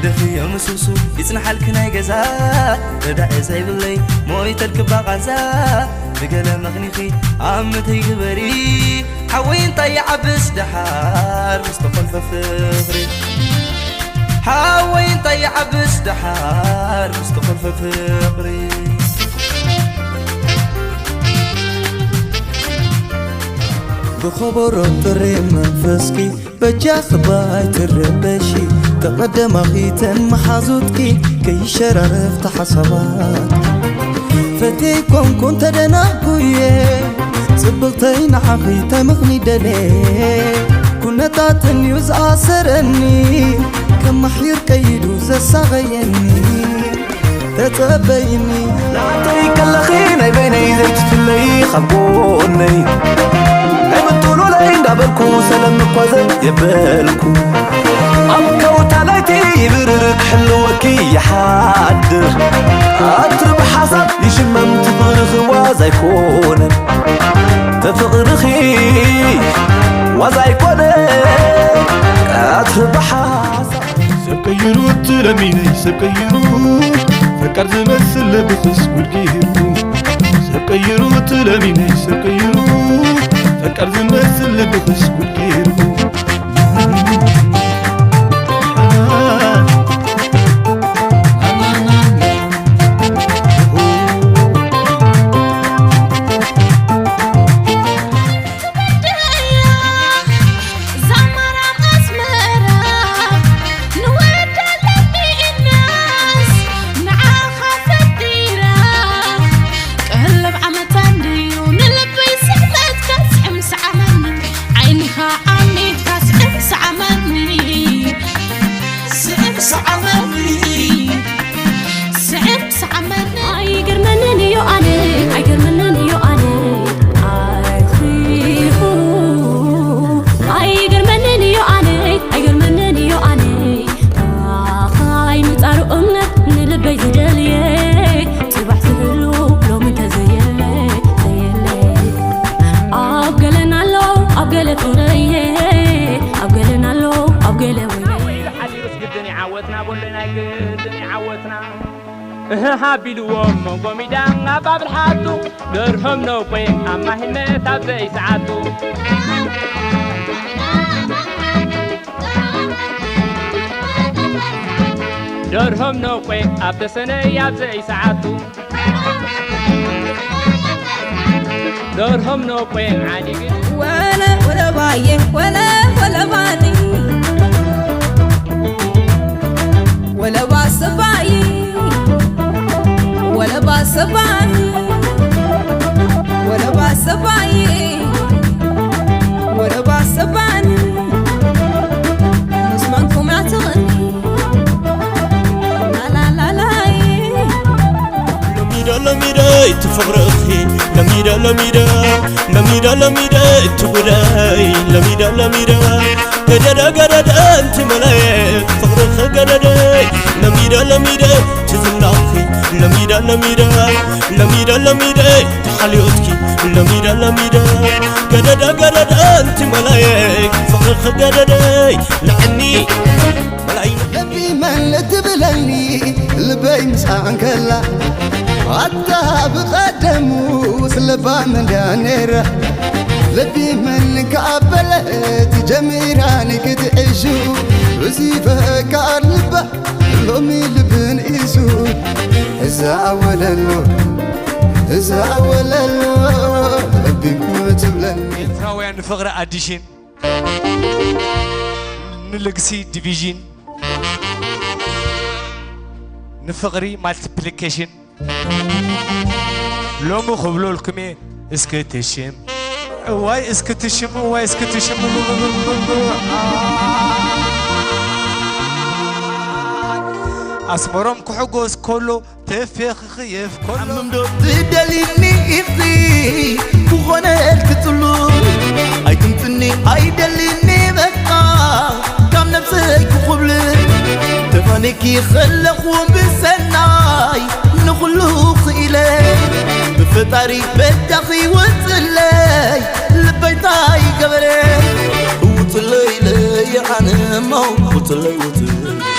ደፍዮ ምሱሱ ይጽንሓልኪ ናይ ገዛ፣ ረዳኢ ዘይብለይ ሞይተልኪ ባቓዛ። ብገለ መኽኒኺ ኣብ ምተይ ግበሪ፣ ሓወይ እንታይ ይዓብስ ደሓር ምስ ተኾልፈ ፍቕሪ። ሓወይ እንታይ ይዓብስ ደሓር ምስ ተኾልፈ ፍቕሪ። ብኸበሮ ጥሪ መንፈስኪ በጃኺ ባይ ትረበሺ፣ ተቐደማኺ ተን መሓዙትኪ ከይሸራረፍ ተሓሳባት። ፈቴ ኮንኩን ተደናጉየ፣ ጽብቕተይ ንዓኺ ተምኽኒ ደልየ። ኩነታትን እዩ ዝኣሰረኒ፣ ከማሕይር ቀይዱ ዘሳቐየኒ። ተጸበይኒ። ናተይ ከለኺ ናይ በይነይ ዘይትፍለይ ካብ ጎነይ፣ ኣይምጥሉለይ እንዳበልኩ ሰለም እኳ ዘየበልኩ፣ ኣብ ከውታ ናይቲ ብርር ክሕልወኪ ይሓድር። ኣትርቢ ሓሳብ ይሽመም፣ ትፍቕርኺ ዋዛ ኣይኮነን፣ ተፍቕርኺ ዋዛ ኣይኮነን። ኣትርቢ ሓሳብ ሰብ ቀይሩ ትለሚነይ ሰብ ቀይሩ፣ ፈቃር ዝመስል ልብኽስ ጉድ ገይሩ። ሰብ ቀይሩ ትለሚነይ ሰብ ቀይሩ፣ ፈቃር ዝመስል ልብኽስ ጉድ ገይሩ። ስዕብ ሰዓመኒ ስዕብ ሰዓመኒ ኣይገርመንን እዩ ኣነ ኣይገርመንን እዩ ኣነ ኣርኺኹ ኣይገርመንን እዩ ኣነ ኣይገርመንን እዩ ኣነ ኣኻይ ምጻሩ እምነት ንልበይ ዝደልየ ጽባሕ ዝህሉ ሎሚ እንተዘየለ ዘየለ ኣብ ገለን ኣሎ ኣብ ገለ ፍረየ ኣብ ገለን ኣሎ ኣብ ገለ ወይለየ ሓዲሩስ ግድን ይዓወትና ጎንደይ ናይ ግድን ይዓወትና እህህ ኣቢልዎም መንጎ ሚዳ ኣብ ኣብልሓቱ ደርሆም ነውቆ ኣብ ማሂነት ኣብ ዘይሰዓቱ ደርሆም ነውቆ ኣብ ተሰነይ ኣብ ዘይሰዓቱ ደርሆም ነቆየን ዓዲግን ወለ ወለ ባየ ወለ ወለ ባኒ ወለ ባሰባይ ወለ ባሰባይ ወለ ባሰባይ ወለ ባሰባኒ ምስማንኩም ያትቕኒ ላላላላይ ለሚዳ ለሚዳ እቲ ፍቕርኺ ለሚዳ ለሚዳ ለሚዳ ለሚዳ እቲ ጉዳይ ለሚዳ ለሚዳ ገደደ ገደደ እንቲ መላየ ፍቕርኺ ገደደ ለሚዳ ለሚዳ እቲ ዝናኺ ለሚዳ ለሚዳ ለሚዳ ለሚዳ እቲ ሓልዮትኪ ለሚዳ ለሚዳ ገደደ ገደደ እንቲ መላየ ፍቕርኺ ገደደ ንዓኒ መላይና ለቢ መን ትብለኒ ልበይ ምስኣ እንከላ ኣታ ብቐደሙስ ለባም እንዳ ነይራ ለቢ መን ከኣበለት ጀሚራኒ ክትዕሹ እዚ ፈቃር ልባ ሎሚ ልብን ኢሱ እዛ ወለሎ እዛ ወለሎ ለቢ ትብለኒ ኤርትራውያን ንፍቕሪ ኣዲሽን ንልግሲ ዲቪዥን ንፍቕሪ ማልቲፕሊኬሽን ሎሚ ክብለልኩም እየ እስኪ ትሽም እዋይ እስኪ ትሽም እዋይ እስኪ ትሽም ኣስመሮም ክሕጎስ ከሎ ተፌኽኽየፍ ከሎ ሓምም ዶ ትደልይኒ ኢኺ ክኾነልኪ ጽሉ ኣይትምጽኒ ኣይደልይኒ በቃ ካብ ነብሰይ ክኹብል ተፋኒኪ ከለኹ ብሰናይ ንኹሉ ክኢለ ብፈጣሪ በጃኺ ውፅለይ ልበይ ታይ ገበረ ውፅለይ ለየዓነሞ ውፅለይ ውፅለይ